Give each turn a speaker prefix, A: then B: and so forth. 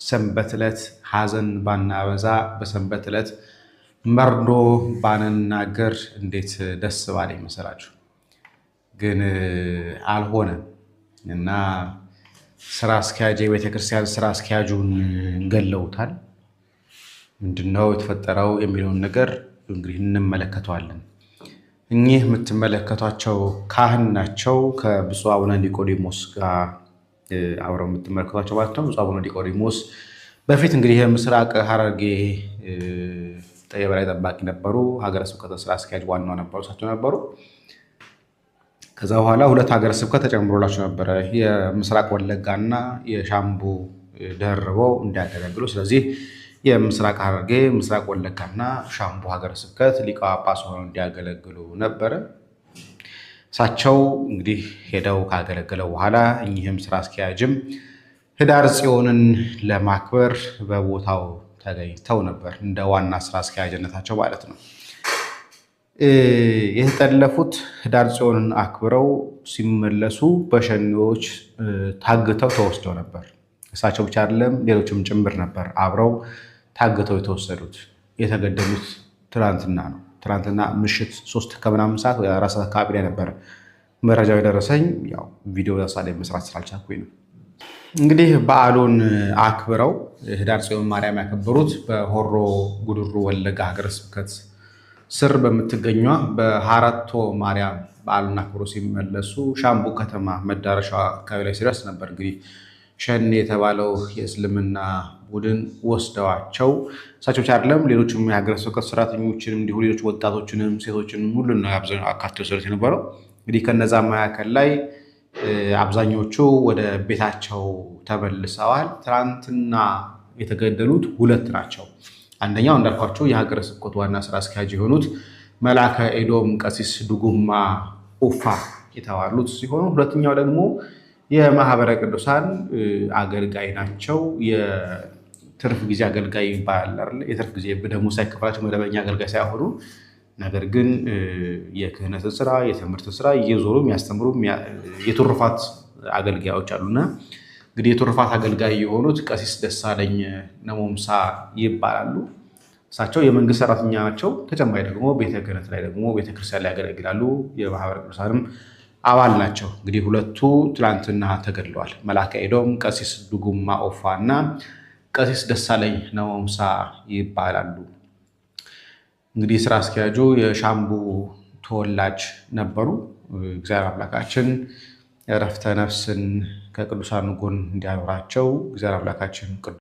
A: ሰንበት ዕለት ሐዘን ባናበዛ፣ በሰንበት ዕለት መርዶ ባንናገር እንዴት ደስ ባለ ይመስላችሁ። ግን አልሆነም እና ስራ አስኪያጅ የቤተክርስቲያን ስራ አስኪያጁን ገለውታል። ምንድነው የተፈጠረው የሚለውን ነገር እንግዲህ እንመለከተዋለን። እኚህ የምትመለከቷቸው ካህን ናቸው። ከብፁዕ አቡነ ኒቆዲሞስ ጋር አብረው የምትመለከቷቸው ማለት ነው። ብፁዕ አቡነ ኒቆዲሞስ በፊት እንግዲህ የምስራቅ ሐረርጌ የበላይ ጠባቂ ነበሩ። ሀገረ ስብከት ስራ አስኪያጅ ዋናው ነበሩ፣ እሳቸው ነበሩ። ከዛ በኋላ ሁለት ሀገረ ስብከት ተጨምሮላቸው ነበረ፣ የምስራቅ ወለጋና የሻምቡ ደርበው እንዲያገለግሉ። ስለዚህ የምስራቅ ሐረርጌ፣ ምስራቅ ወለጋና ሻምቡ ሀገረ ስብከት ሊቀ ጳጳስ ሆነው እንዲያገለግሉ ነበረ። እሳቸው እንግዲህ ሄደው ካገለገለው በኋላ እኚህም ስራ አስኪያጅም ህዳር ጽዮንን ለማክበር በቦታው ተገኝተው ነበር፣ እንደ ዋና ስራ አስኪያጅነታቸው ማለት ነው። የተጠለፉት ህዳር ጽዮንን አክብረው ሲመለሱ በሸኔዎች ታግተው ተወስደው ነበር። እሳቸው ብቻ አይደለም፣ ሌሎችም ጭምር ነበር አብረው ታግተው የተወሰዱት። የተገደሉት ትናንትና ነው። ትናንትና ምሽት 3 ከምናምን ሰዓት ወይ 4 ሰዓት አካባቢ ላይ ነበር መረጃው የደረሰኝ። ያው ቪዲዮ ላይ መስራት ስላልቻልኩኝ ነው። እንግዲህ በዓሉን አክብረው ህዳር ጽዮን ማርያም ያከበሩት በሆሮ ጉድሩ ወለጋ ሀገረ ስብከት ስር በምትገኟ በሀረቶ ማርያም በዓሉን አክብሮ ሲመለሱ ሻምቡ ከተማ መዳረሻ አካባቢ ላይ ሲደርስ ነበር እንግዲህ ሸኔ የተባለው የእስልምና ቡድን ወስደዋቸው። እሳቸው ብቻ አይደለም፣ ሌሎችም የሀገረ ስብከት ሰራተኞችንም እንዲሁ ሌሎች ወጣቶችንም ሴቶችንም ሁሉን ነው አብዛኛው አካቶ የወሰዱት የነበረው። እንግዲህ ከነዛ መካከል ላይ አብዛኞቹ ወደ ቤታቸው ተመልሰዋል። ትናንትና የተገደሉት ሁለት ናቸው። አንደኛው እንዳልኳቸው የሀገረ ስብከቱ ዋና ስራ አስኪያጅ የሆኑት መልአከ ኤዶም ቀሲስ ዱጉማ ኡፋ የተባሉት ሲሆኑ፣ ሁለተኛው ደግሞ የማህበረ ቅዱሳን አገልጋይ ናቸው። የትርፍ ጊዜ አገልጋይ ይባላል አይደል? የትርፍ ጊዜ ደሞዝ ሳይከፈላቸው መደበኛ አገልጋይ ሳይሆኑ፣ ነገር ግን የክህነትን ስራ የትምህርትን ስራ እየዞሩ የሚያስተምሩ የትሩፋት አገልጋዮች አሉና፣ እንግዲህ የትሩፋት አገልጋይ የሆኑት ቀሲስ ደሳለኝ ነሞምሳ ይባላሉ። እሳቸው የመንግስት ሰራተኛ ናቸው። ተጨማሪ ደግሞ ቤተ ክህነት ላይ ደግሞ ቤተክርስቲያን ላይ ያገለግላሉ። የማህበረ ቅዱሳንም አባል ናቸው። እንግዲህ ሁለቱ ትላንትና ተገድለዋል። መልአከ ኤዶም ቀሲስ ዱጉማ ኦፋ እና ቀሲስ ደሳለኝ ነሞምሳ ይባላሉ። እንግዲህ ስራ አስኪያጁ የሻምቡ ተወላጅ ነበሩ። እግዚአብሔር አምላካችን ዕረፍተ ነፍስን ከቅዱሳን ጎን እንዲያኖራቸው እግዚአብሔር አምላካችን ቅዱስ